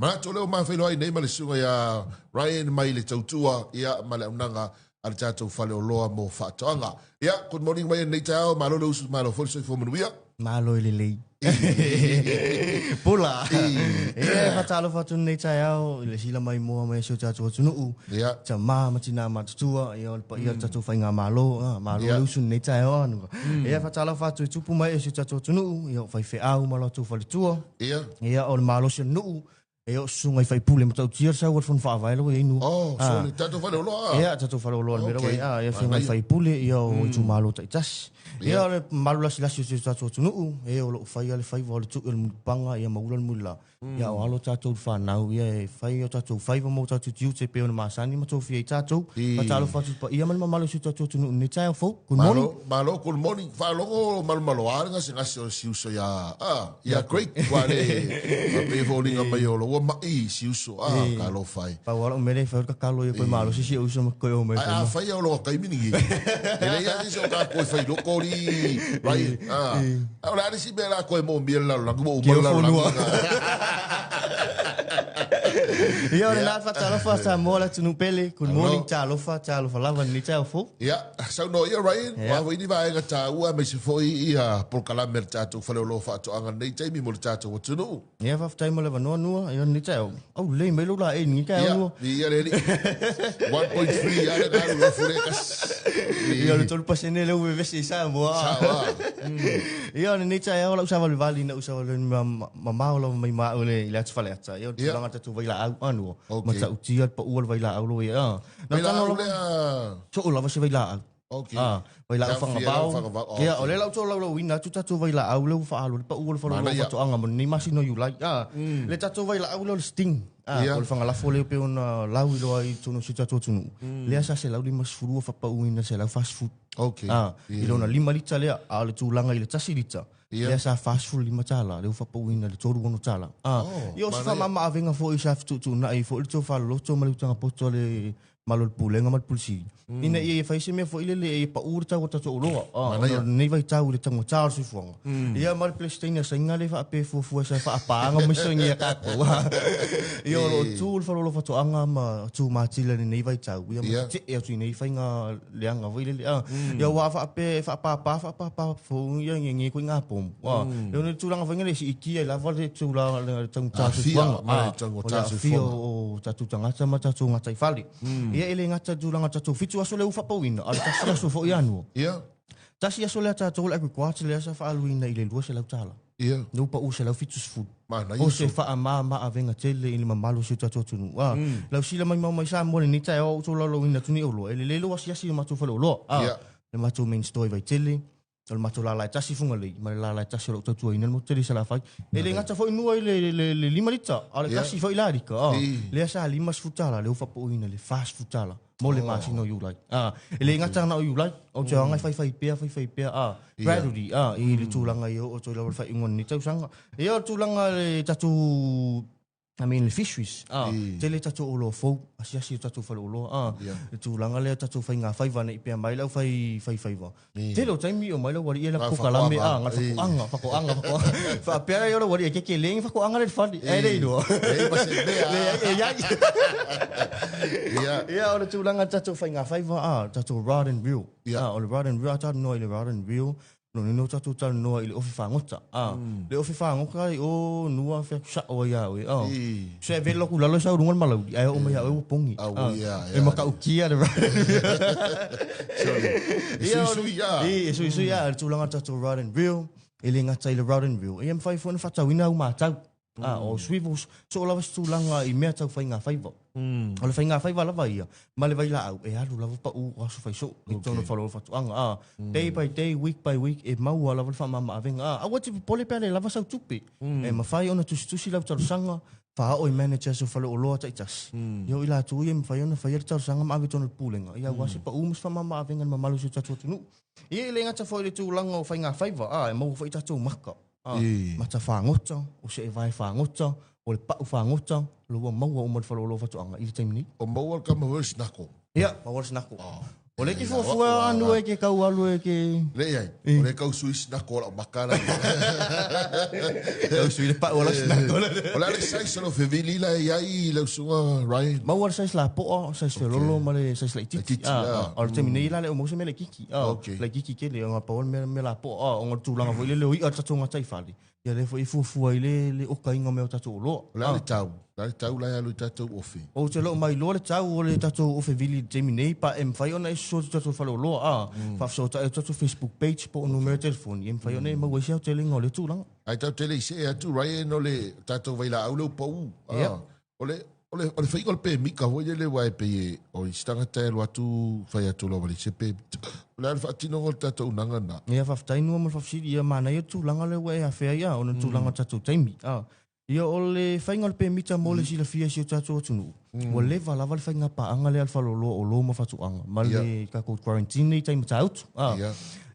Manatu o lea ua mafailoai nei ma le susuga ia Ryan mai le Tautua ia ma le auaunaga a le tatou faleoloa mo faatoaga. Ia, good morning mai lenei taeao, malo le usu, malo foi le soifua manuia. Malo e lelei. Pula. E faatalofa atu lenei taeao i le sila mai moa mai si o tatou atunuu. Ia. Tama ma tina matutua, ia o le paia o le tatou faigamalo, ah, malo le usu lenei taeao. Ia faatalofa atu i tupu ma ee o si o tatou atunuu, ia o faifeau ma lo latou faletua. Ia. Ia o le malosi o le nuu, e o susuga i faipule matautia le sau o le fono faavae la ua i ai nuu. Oh, so le tatou faleoloa. Ia, tatou faleoloa le mea la ua i ai. Ah, ia afioga i faipule, ia o itumalo taitasi. Ia o le mamalu lasilasi o si o tatou atunuu, e o lo o faia le faiva o le tui o le mulipapaga, ia ma ula le mulila. Ia o alo tatou i le fanau, ia e fai o tatou faiva ma o tatou tiute e pei ona masani ma tofia ai tatou. Faatalofa atu i le paia ma le mamalu o si o tatou atunuu i lenei taeao fou. Good morning. Malo, malo, good morning. Faalogo malomaloa le gasegase o si uso ia, ah, ia Craig, ua le faapea foliga mai o ua mai si uso, ah, talofa e. Pau lava lou mea lea e fai o le tatalo ia toe malosi si ou uso ma toe oo mai. Ae afai o lou taimi lenei, e leai lava se isi o tatou e fai loko alii Ryan, ah. A o le a le isi mea o le a toe moomia i le lalolagi ua uma le lalolagi. Ia o lena faatalofa Samoa le atunuu pele. Good morning, talofa, talofa lava i lenei taeao fou. Ia, saunoa ia Ryan, o a foi ni vaega taua aemaise foi ia polokalame a le tatou faleoloa faatoaga i lenei taimi mo le tatou atunuu. Ia, faafetai mo le avanoa Nua. Ia, lenei taeao, aulei mai lou laei i lenei taeao Nua. Ia, viia le Alii. 1.3 lava le galu lofu lea e tasi. Ia, o le 3% lea ua vevesi ai Samoa. Sao lava. Ia, o lenei taeao lau savalivali ina ua savalivali mamao lava mai ma au i le atu Faleata. Ia, o le tulaga o le tatou vailaau a Nua. Matautia le pau o le vailaau lo ia. Vailaau lea. Soo lava se vailaau. Okay. Ah, vailaau fagavao. Ia, o lea la ua tolaulauina atu tatou vailaau lea ua faaalu ai le pau o le faleoloa faatoaga mo lenei masina o Iulai. Ah, le tatou vailaau lea o le sting. Ah, o le fagalafo lea e pei ona lauiloa i totonu o si o tatou atunuu. Lea sa 150 faapauina i le 140. Okay. Ah, i lona 5 lita lea, a o le tulaga i le 1 lita, lea sa $45, lea ua faapauina i le $36. Ah, ia o se faamama-avega foi sa fetuutuunai ai foi le tofa loloto ma le utaga poto a le Malo o le Pulega ma le Pule Sili, ina ia fai se mea foi lele ia pau le tau o tatou oloa, ona o lenei vaitau i le taugata o le soifuaga. Ia ma le Peresetene a Saina lea faapea e fuafua sa faapaaga mai sogi ia tatou. Ia o lo o tu le faleoloa faatoaga ma tu matila i lenei vaitau, ia ma tetee atu i nei faiga leaga foi lele. Ia aua faapea e faapapa faapapa fou ia nge koe ngā pomu. Ia o le tulaga foi lele e siitia ai lava le tulaga le taugata o le soifuaga. O le aafia o tatou tagata ma tatou gataifale. Ia e le gata i le tulaga o tatou 7 aso lea ua faapauina, a o le tasi aso foi anua. Tasi aso lea tatou le agriculture lea sa faaaluina i le $200. Lea ua pau 170. O se faamama-avega tele i le mamalu o si o tatou atunuu. Lausila maimau mai Samoa i lenei taeao ua tolaulauina atu nei oloa, e lelei lou asiasi i le matou faleoloa. Le matou main store i Vaitele, o le matou lala e tasi i Fugalei, ma le lala e tasi o lo o tautuaina le motu tele i Salafai. E le gata foi nua i le 5 lita, a o le tasi foi la lita, lea sa $50, lea ua faapauina i le $40 mo le masina o Iulai. E le gata na o Iulai, o te oaga e faifai pea, faifai pea, gradually, i le tulaga ia oo atu ai lava i le faaiuga o lenei tausaga. Ia o le tulaga i le tatou I mean le fisheries, ah, tele tatou oloa fou, asiasi i o tatou faleoloa, ah, le tulaga lea tatou faiga faiva nei pea mai lau fai fai faiva. Tele o taimi o mai lau alii e la kokalame, ah, ngal fakoanga, fakoanga, fakoanga. Faapea ai o lau alii e keke le fakoanga le fale, e le iloa. E ma se mea. Le e iai. Ia o le tulaga tatou faiga faiva, ah, tatou rod and reel. Ah, o le rod and reel, talanoa i le rod and reel, No nei no tatou talanoa i le ofi fagota. A, le ofi fagota i o nua fea sao ai ia oe. A, se velo ku lalo sa urunga le malauli, ae oo mai ia oe ua pogi. E matautia le rod and reel. E suisui a. E suisui a, le tulaga o le tatou rod and reel, e le gata i le rod and reel, e mafai foi ona faatauina au matau. A, o swivels, so lava se tulaga i mea tau faiga faiva. O le faiga faiva lava ia, ma le vailaau, e alu lava pau o aso faisoo i totonu o le faleoloa faatoaga. A, day by day, week by week, e maua lava le faamama-avega. A, aua e te popole pe a le lava sau tupe. E mafai ona tusitusi lau talosaga, faaoo i managers o faleoloa taitasi. Ia o i latou ia e mafai ona faia le talosaga ma ave i totonu o le Pulega, ia aua se pau ma se faamama-avega i le mamalu o si o tatou atunuu. Ia e le gata foi i le tulaga o faiga faiva, a, e maua foi tatou maka. Mata fagota, o seevae fagota, o le pau fagota, o lo ua maua uma i le faleoloa faatoaga i le taimi nei. O maua le tama foi o le sinako. Ia, maua le sinako. O le ke fuafua anu e ke kau alu e ke... Le iai, o le kau sui sinako o lau maka la. Kau sui le pau o lau sinako. O le ale size o lau fevili la e iai lau suga Ryan. Maua le size la poa, size felolo ma le size laititi. Laititi, O le taimi nei la le o maua se mea laititi. Laititi tele, o ngā pau o le mea la poa. O ngā tulaga foi le leo i'a tatou gatai fale. Ia lea foi e fuafua ai le le okaina o mea o tatou oloa. O le a le tau? O le a le tau la e alu i tatou ofe? Ou te le o mailoa le tau o le tatou ofe vili i le taimi nei, pa e mafai ona e soso atu tatou faleoloa, a, faafesootai atu tatou Facebook page po o numera telefoni, e mafai ona e maua ai se aotelega o lea tulaga. Ae tatou te le i see atu Ryan o le tatou vailaau lea ua pau. A, O le, o le, o le faiga o le pemita foi lele aua e pei e, o isi tagata e alu atu fai atu loa ma le isi pemita. O le a le faatinoga o le tatou unaga lena? Ia, faafetai Nua mo le faafesili. Ia, manaia le tulaga lea ua e afea ai, a, ona o le tulaga o le tatou taimi. A, ia, o le faiga o le pemita mo le silafia e si o tatou atunuu, ua leva lava le faiga paaga lea a le faleoloa o lo ma fatuaga ma le tatou quarantine nei i tai Matautu. A,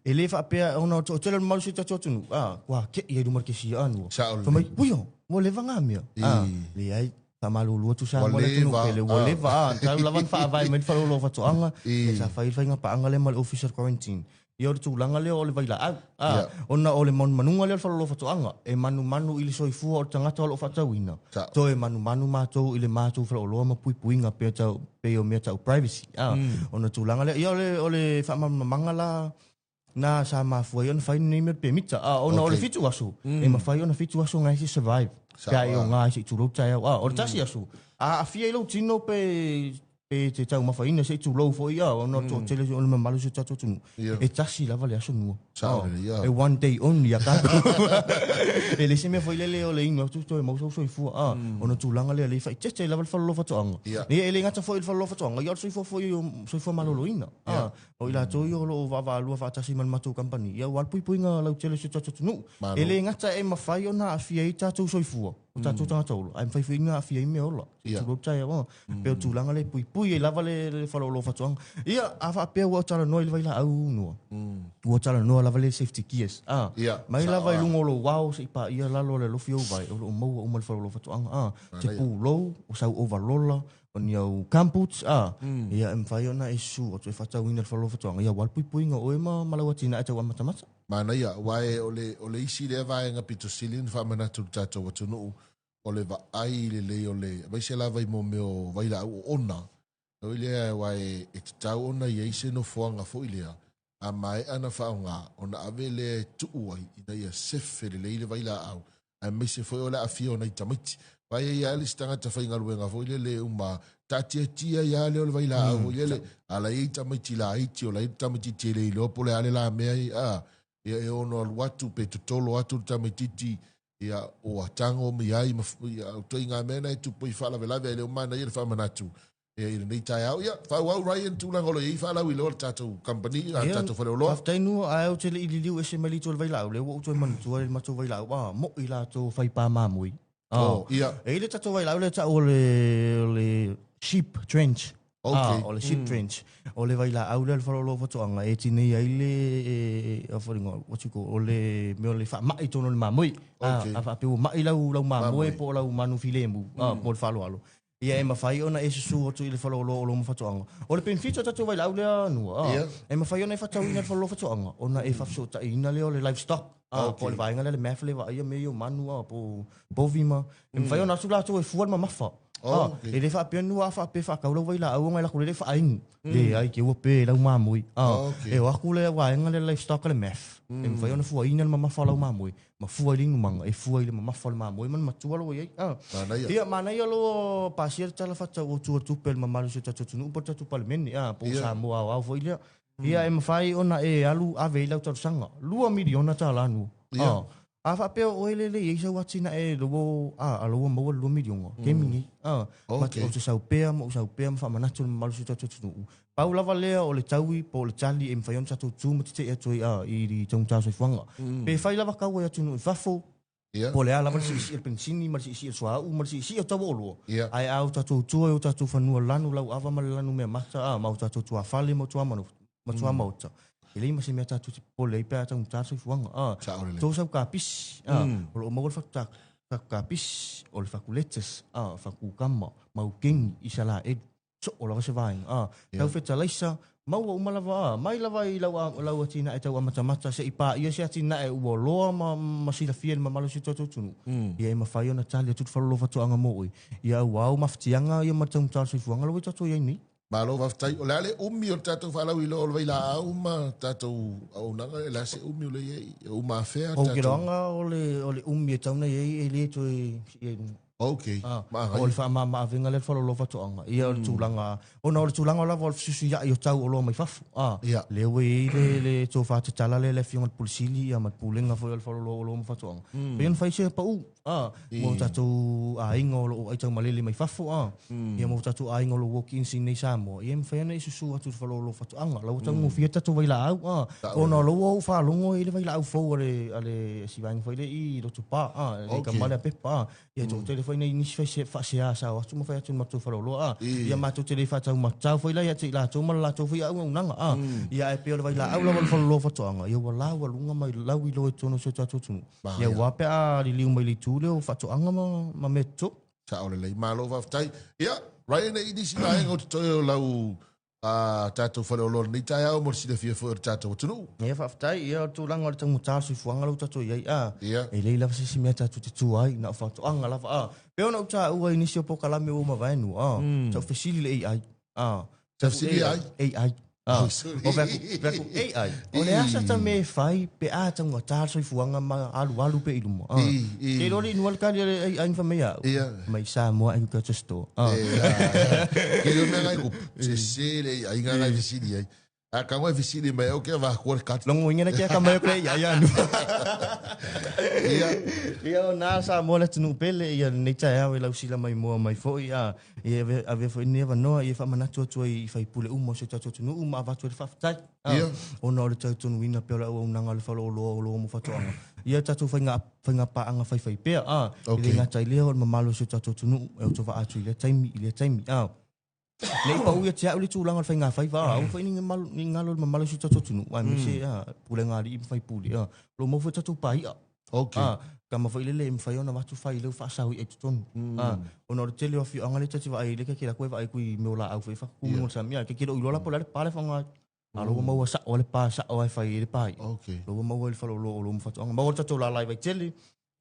e le faapea ona o le toatele o le mamalu o si o tatou atunuu, a, ua kei ai luma le kesi a Nua. Sao Fai mai, uio, Ua leva ngā mea. Ah, leai, faamalulu atu Samoa le atunuu pele, ua leva, ah, talu lava ona faavae mai le faleoloa o faatoaga, ia sa fai le faiga paaga lea ma le Ofisa o le Quarantine. Ia o le tulaga lea o le vailaau, ah, ona o le manumanuga lea o le faleoloa o faatoaga, e manumanu i le soifua o le tagata o lo o faatauina, toe manumanu matou i le matou faleoloa ma puipuiga pei tau, pei o mea tau privacy, ah, ona tulaga lea, ia o le, o le faamalamalamaga la, na sa mafua ai ona fai lenei mea pemita. A, ona o le 7 aso, e mafai ona 7 aso ngai se survive. Pe a e o ngā se i tulou taeao. A, o le tasi aso, a aafia i lou tino pe pe te taumafaina se i tulou foi, a, ona o le toatele o le mamalu o si o tatou atunuu. E tasi lava le aso nua. Sao E one day only a tatou. E le se mea foi lele o le inu atu toe maua sou soifua, a, ona tulaga lea lei faaeteete ai lava le faleoloa faatoaga. Ia e le gata foi i le faleoloa faatoaga, ia o le soifua foi o soifua maloloina. A, O i latou ia o lo o vaavaalua faatasi ma le matou kamupani, ia aua le puipuiga lautele o si o tatou atunuu. Malo. E le gata e mafai ona aafia ai tatou soifua, o tatou tagata ola, ae mafai foi ona aafia ai mea ola. Se i tulou le taeao. Pei o le tulaga lea e puipui ai lava le le faleoloa o faatoaga. Ia, a faapea ua talanoa i le vailaau nua, ua talanoa lava le safety gears, a, mai lava i luga o lou ao seia paia lalo o le alofi o ou vae, o lo o maua uma i le faleoloa o faatoaga, a, te pulou, o sau ovalola, O ni au gumboots, a, ia e mafai ona e susu atu e faatauina i le faleoloa faatoaga, ia aua le puipuiga o oe ma, ma lau atinae tau amatamata. Manaia, aua e, o le, o le isi lea vaega pito sili ona faamanatu i le tatou atunuu, o le vaai lelei o le, aemaise lava i mo mea o vailaau oona, oi lea, aua e, e tatau ona i ai se nofoaga foi lea, a maea ona faaaoga, ona ave lea e tuu ai ina ia sefe lelei le vailaau, aemaise foi o le aafia o nai tamaiti. Aua e i ai lava le isi tagata faigaluega foi lele e uma taatiatia ai lava lea o le vailaau foi lele, a o la e i ai tamaiti laiti, o la e i ai tamaitiiti e le iloa po o le a le la mea a, ia e ono alu atu pe totolo atu le tamaitiiti, ia ua tago mai ai ma, ia, o ituaiga mea na e tupu ai faalavelave, ae le o manaia le faamanatu Ia i lenei taeao. Ia, faaauau Ryan tulaga o lo o i ai faalauiloa le tatou company, a le tatou faleoloa. Faafetai Nua, ae ou te le i liliu ese mai le itu o le vailaau, lea ua ou toe manatua i le matou vailaau, a, mo'i latou fai pa mamoe. Oh, ia. E i ai le tatou vailaau lea e tau o le, o le sheep trench. Okay. O le sheep trench. O le vailaau lea o le faleoloa o faatoaga e tinei ai le, e, a foliga, what you call, o le mea o le faamai i totonu o le mamoe. Okay. A, a faapea ua mai lau, lau mamoe po o lau manu filemu, a, mo le faaaloalo. Ia e mafai ona e susu atu i le faleoloa o lou faatoaga. O le penefiti o tatou vailaau lea Nua, e mafai ona e faatauina i le faleoloa faatoaga ona e faafesootaiina lea o le livestock, po o le vaega lea le MAF lea e vaaia mea ia o manu po o povi ma e mafai ona atu latou e fua le mamafa. E le faapea Nua a faapea e faatau lau vailaau ona e alu atu lea e faainu. Leai, te ua pe lau mamoe. E o atu le vaega lea le livestock a le MAF, e mafai ona fuaina le mamafa o lau mamoe ma fua i le inumaga e fua i le mamafa o le mamoe ma le matua lo ua i ai. Manaia. Ia, manaia lo pasia le Tala Faatatau Autu o le Tupe a le mamalu o si o tatou atunuu po o le tatou Palemene, po o Samoa aoao foi lea. Ia, e mafai ona e alu ave ai lau talosaga. $2 miliona nua. A faapea o oe lea e le i ai sau atinae lo a, a lo ua maua le $2 miliona, taimi nei. Ma ou te sau pea ma ou sau pea ma faamanatu i le mamalu o si o tatou atunuu. Pau lava lea o le taui po o le tali e mafai ona tatou tu ma tetee atu ai i le taugata o le soifuaga. Pe fai lava tau ai atunuu i fafo, po o le a lava le siisii o le penisini ma le siisii o le suauu ma le siisii o tau o oloa, ae a o tatou tua i o tatou fanua lanu lauava ma le lanu meamata, ma o tatou tuafale ma ma tuamaota, e leai ma se mea tatou te popole ai pe a taugata le soifuaga. Tou sau kapisi, o lo o maua le fatu kapisi, o le fatu lettuce, fatu kukama, maukeni, Isalaelu. Soo lava se vaega, a. Tau fetalaisa, maua uma lava, a. Mai lava i lau, lau atinae tau amatamata se i paia se atinae ua loa ma, ma silafia e le mamalu o si o tatou atunuu, ia e mafai ona tali atu le faleoloa faatoaga mo oe, ia aua o mafatiaga ia ma le taugata o le soifuaga la ua tatou i ai nei. Malo faafetai. O le a le umi o le tatou faalauiloa o le vailaau ma tatou auaunaga, o le a se umi o le i ai? E uma afea tatou? Ou te iloaga o le umi e tatau ona i ai e le toe sii ai i luga. Ok. Ah, o le faamama-avega lea le faleoloa faatoaga. Ia o le tulaga, ona o le tulaga lava o le fesuisuiai o tau o oloa mai fafo. Ah, lea ua i ai le, le tofa tatala lea le afioga i le Pule Sili ia ma le Pulega foi o le faleoloa o oloa ma faatoaga. Pei ona fai se pau, ah, mo tatou aiga o lo o aitaumalele mai fafo, ah, ia mo tatou aiga o lo o walk-in i inei i Samoa, ia e mafai ona e susu atu i le faleoloa faatoaga. La ua taugofie tatou vailaau, ah, ona o la ua ou faalogo e i ai le vailaau fou a le, a le si vaega foi lea i Lotopa, ah, le tama lea Pepa, ah. Ia toatele foi nei nisi fai faasea sa o atu ma fai atu i le matou faleoloa a. Ia matou te le faataumatau foi la ia te i latou ma le latou foi auaunaga a. Ia ae pei o le vailaau lava o le faleoloa faatoaga, ia ua laualuga mai lauiloa i totonu o si o tatou atunuu. Ia aua pe a liliu mai i le itu lea o faatoaga ma ma mea toto. Sao lelei, malo faafetai. Ia, Ryan, e i nisi vaega o totoe o lau a tatou faleoloa i lenei taeao mo le silafia foi o le tatou atunuu. Ia faafetai, ia o le tulaga o le taugata o le soifuaga lea ua tatou i ai, a, e lelei lava se isi mea tatou te tua ai, na o faatoaga lava, a. Pei ona ou taua i nisi o polokalame ua mavae anu, a, sa ou fesili i le AI, a. Sa fesili i ai? AI. A, o fai atu, fai atu, AI, o le a sata mea e fai pe a taugata le soifuaga ma alualu pea i luma, a. Te iloa le inua le tali a le AI na fai mai ia au, mai Samoa Agriculture Store. Ke leo mea ngai kupu. Se se le ai ngā ngai fesili ai. A ka ngoi fesili mai au ke vahakua le kati. Longo inga na kia ka mai o kre ia ia anu. Ia. Ia o nā Samoa le atunuu pele ia lenei taeao e lausila mai moa mai foi a ia ave, ave foi lenei avanoa ia faamanatu atu ai i faipule uma o si o tatou atunuu ma avatu ai le faafetai. A, ona o le tautonuina pea o le auaunaga a le faleoloa o lo mo faatoaga. Ia tatou faiga faiga paaga faifai pea. A, e le gata i lea o le mamalu o si o tatou atunuu e autovaa atu i lea taimi i lea taimi. A, ne i pau ia te au le tulaga o le faiga faiva, a, aua foi ne i galo i le mamalu o si o tatou atunuu, aemaise a, pulega a alii ma faipule, a, o lo o maua foi tatou pai'a. A, tama foi lele e mafai ona avatu fai leu faasao i'a i totonu. A, ona o le tele o afioaga lea ta te vaai ai lea ke latou e vaai atu i mea o laau foi e faatutu i luga o le sami, a, ke le o iloa la po o le a le pa la e faaaoga ai. A o la ua maua sao lava le pa sao lava e fai ai le pa i'a. O la ua maua i le faleoloa o oloa ma faatoaga. Maua le tatou lala i Vaitele,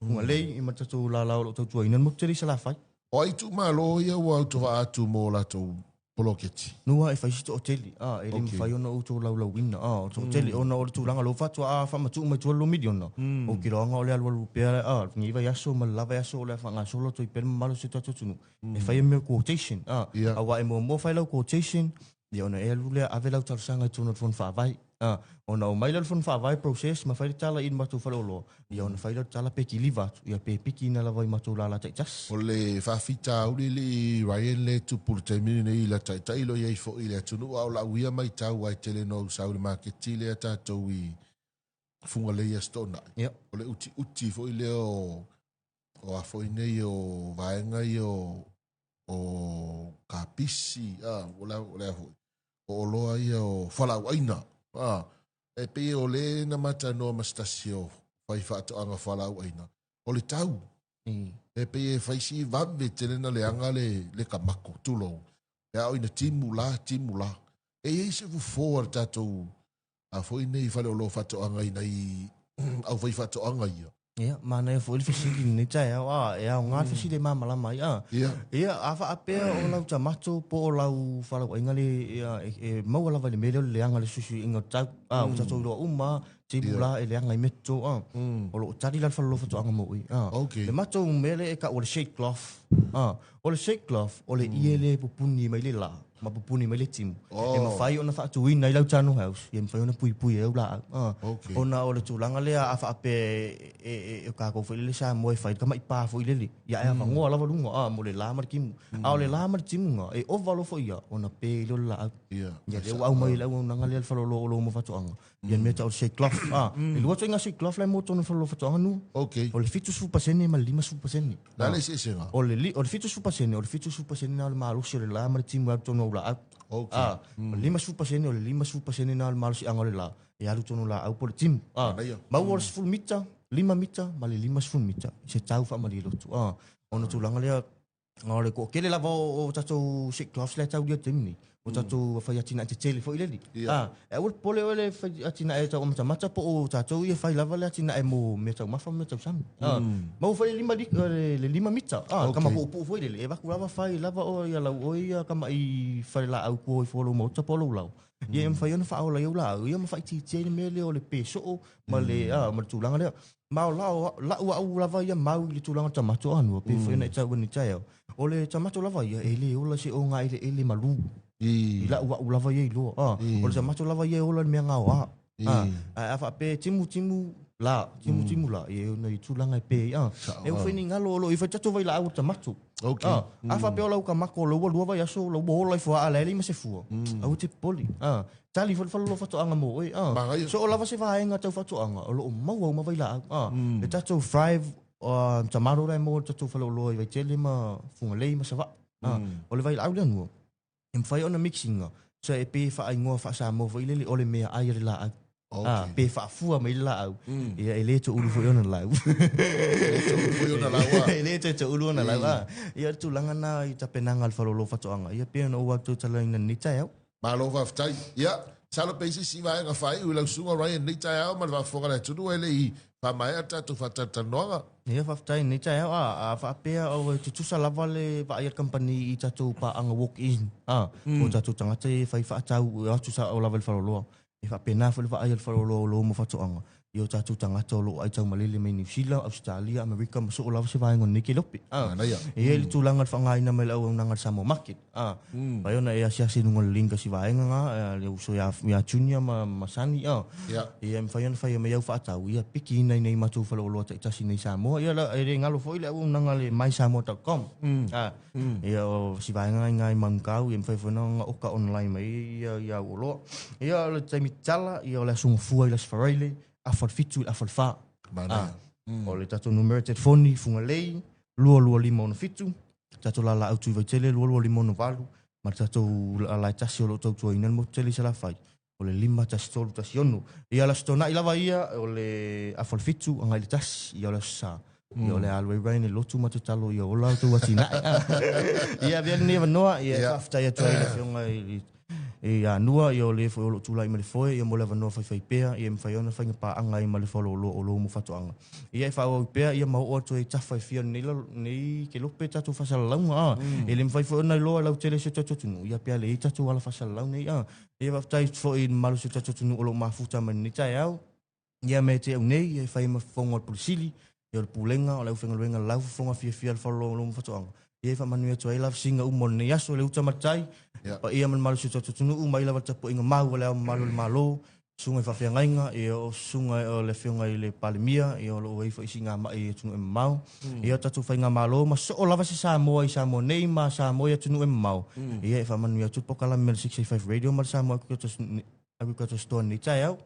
Fugalei ma le tatou lala o lo o tautuaina le motu tele i Salafai. O ai itumalo ia ua autovaa atu mo latou poloketi? Nua e fai si toatele, a, e le mafai ona ou tolaulauina, a, o le toatele, ona o le tulaga lea ua faatoa faamatuu mai tua le $2 miliona, ou te iloaga o le alualu pea, a, lenei vaiaso ma le la vaiaso o le a faagasolo atu ai pea le mamalu o si o tatou atunuu, e fai mea o quotation, a, aua e muamua fai lau quotation, Ia ona e alu lea ave lau talosaga i totonu o le fono faavae. A, ona omai lea o le fono faavae process ma fai le tala i le matou faleoloa, ia ona fai lea o le tala pe kiliva atu, ia pe pikiina lava i matou lala taitasi. O le faafitauli alii Ryan lea e tupu i le taimi lenei i la taitai lo i ai foi i le atunuu, a o lau ia maitau ae tele ina ou sau i le maketi lea tatou i Fugalei i Aso Toonai. O le utiuti foi lea o o a foi nei o vaega ia o o kapisi, a, o le, o le a foi, o oloa ia o fualaauaina, a, e pei o le na matanoa ma se tasi o fai faatoaga fualaauaina, o le tau. E pei e fai si vave tele na leaga le, le kamako, tulou, pe a oo ina timu la, timu la. E i ai se fofo a le tatou, a foi nei faleoloa faatoaga i nai au fai faatoaga ia. Ia, manaia foi le fesili i lenei taeao, a, e aoga le fesili e malamalama ai, a. Ia, a faapea o lau tamato po o lau falauaiga le, ia, e maua lava i le mea lea o le leaga o le suisuiga o le tau, a, ua tatou iloa uma lava, timu la e leaga i mea toto, a. O lo o tali la le faleoloa faatoaga mo i, a. Le matou mea lea e tau o le shade cloth, a, o le shade cloth, o le ie lea e pupuni mai le la. ma pupuni mai le timu. E mafai ona faatuina ai lau tunnel house, ia mafai ona puipui ai au laau. Ona o le tulaga lea a faapea e o tatou foi lele Samoa e fai le tamai pa foi lele, ia e avanoa lava luga a mo le la ma le timu. A o le la ma le timu na, e ova loa foi ia ona pe lea o le laau. Ia lea ua aumai le auaunaga lea le faleoloa o oloa ma faatoaga. Ia le mea tau o le shade cloth. E lua ituaiga shade cloth la e maua totonu o le faleoloa faatoaga nu. O le 70% ma le 50%. Le a le eseesega? O le 70%, o le 70% na o le malosi o le la ma le timu e alu tonu au laau. A, o le 50%, o le 50% na o le malosiaga o le la e alu tonu laau po o le timu. A, maua o le 10 mita, 5 mita ma le 50 mita i se tau faamalie lotu. A, ona tulaga lea. O le toatele lava o tatou shake cloths la e taulia i le taimi nei. O tatou fai atinae tetele foi lele. Ah, e aua le popole oe le fai atinae tau amatamata po o tatou ia fai lava le atinae mo mea taumafa ma mea tausami. Ah, maua foi le lima le 5 mita. Ah, kama puupuu foi lele. E vaku lava fai lava o ia lau oe ia kama i fale laau kua ifo o lou maota po o lou lao. Ia e mafai ona faaola ai au laau ia ma faaitiitia ai le mea lea o le pe soo ma le ah, ma le tulaga lea. Ma o lau lau au lava ia mau i le tulaga o le tamato anua, pe foi ona e tau nei taeao. O le tamato lava ia, e le ola se o ngā eleele malū. I lau au lava ia iloa. Ah, o le tamato lava ia e ola i le mea gaoa. Ah, ae a faapea e timutimu la, timutimu la, ia e ona i tulaga e pe ai. Ah, e ua fai ni galo o lo o i fai tatou vailaau o le tamato. Ah, a faapea o lau kamako o lau ua 2 vaiaso, lau ua ola ifo aa la e leai ma se fua. Aua te popole. Ah, tali foi le fale o lou faatoaga mo oe. Ah, Manaia. so o lava se vaega tau faatoaga, o lo o maua uma vailaau. Ah, le tatou Thrive tomato la e maua i le tatou faleoloa i Vaitele ma Fugalei ma Savaii. Ah, o le vailaau lea nua, e mafai ona mix ina, so e pe faaigoa faa-Samoa foi lele o le meaai a le laau. Ah, pe faafua mai le laau. Ia e le toulu foi ona lau. Foi ona lau a. E le toe toulu ona lau. Ah, ia le tulaga na i tapenaga a le faleoloa faatoaga. Ia pei ona ou atu talaina nei taeao. Malo faafetai. Ia, masalo pe i se isi vaega faaiu i lau susuga Ryan nei taeao ma le faafofoga a le atunuu e le i faamaea le tatou faatalatalanoaga. Ia faafetai nei taeao a, a faapea o e tutusa lava le vaai a le kamupani i tatou paaga walk in a, o tatou tagata ia e fai faatau e o atu sao lava i le faleoloa. E faapena foi le vaai a le faleoloa o lo ma faatoaga i o tatou tagata o lo o aitaumalele mai Niu Sila, Ausetalia, Amerika ma soo lava se vaega o lenei kelope. Ah, Manaia. e i ai le tulaga o le faaaogaina mai le auaunaga a le Samoa Market. Ah, vai ona e asiasi i luga o le link a si vaega nga, le uso ia, ia Junior ma Sani. Ah, ia e mafai ona faia mai au faatau, ia pikiina i nei matou faleoloa taitasi nei Samoa. Ia la, e le galo foi le auaunaga le mysamoa.com. Ah, ia o si vaega i ngai Manukau, ia mafai foi ona oka online mai ia, ia au oloa. Ia o le taimi tatala, ia o le aso Gafua i le Aso Faraile, 6:30 i le 3:30. Manaia. O le tatou numera telefoni Fugalei 22567, tatou lalaau tui Vaitele 22568, ma le tatou alae tasi o lo o tautuaina le motu tele i Salafai, o le 51316. Ia o le Aso Toonai lava ia, o le 6:30 agai le 1, ia o le Aso Sa. Ia o le alu ai Ryan i le lotu ma te talo ia ola o tou atinae. Ia avea lenei avanoa, ia e faafetai atu ai i le afioga i i Anua, ia o le foi o lo o tulai mai le foe, ia mo le avanoa faifai pea, ia e mafai ona faiga paaga ai ma le faleoloa o lo mo faatoaga. Ia e faaauau pea, ia ma oo atu ai tafa e fia o lenei, lenei kelope tatou faasalalauga. Ah. E le mafai foi ona iloa e lautele si o tatou atunuu, ia pe a leai tatou ala faasalalau nei. Ah. Ia faafetai foi i le mamalu o si o tatou atunuu o lo o mafuta mai lenei taeao. Ia me te au nei, ia e fai ma fofoga o le Pule Sili, ia o le Pulega, o le aufaigaluega lau fofoga fiafia le faleoloa o lo mo faatoaga. Ia e faamanuia atu ai lava siga uma o lenei aso, le uta ma le tai, paia ma le mamalu o si o tatou atunuu, mai lava le tapuaiga mau a le Ao Mamalu o le Malo, susuga i faafeagaiga, ia o susuga o le afioga i le Palemia, ia o lo o i ai foi siigamai i atunuu e mamao. Ia o tatou faigamalo ma soo lava se Samoa i Samoa nei ma Samoa i atunuu e mamao. Ia e faamanuia atu le polokalame a le 685 Radio ma le Samoa Agriculture Store nei taeao.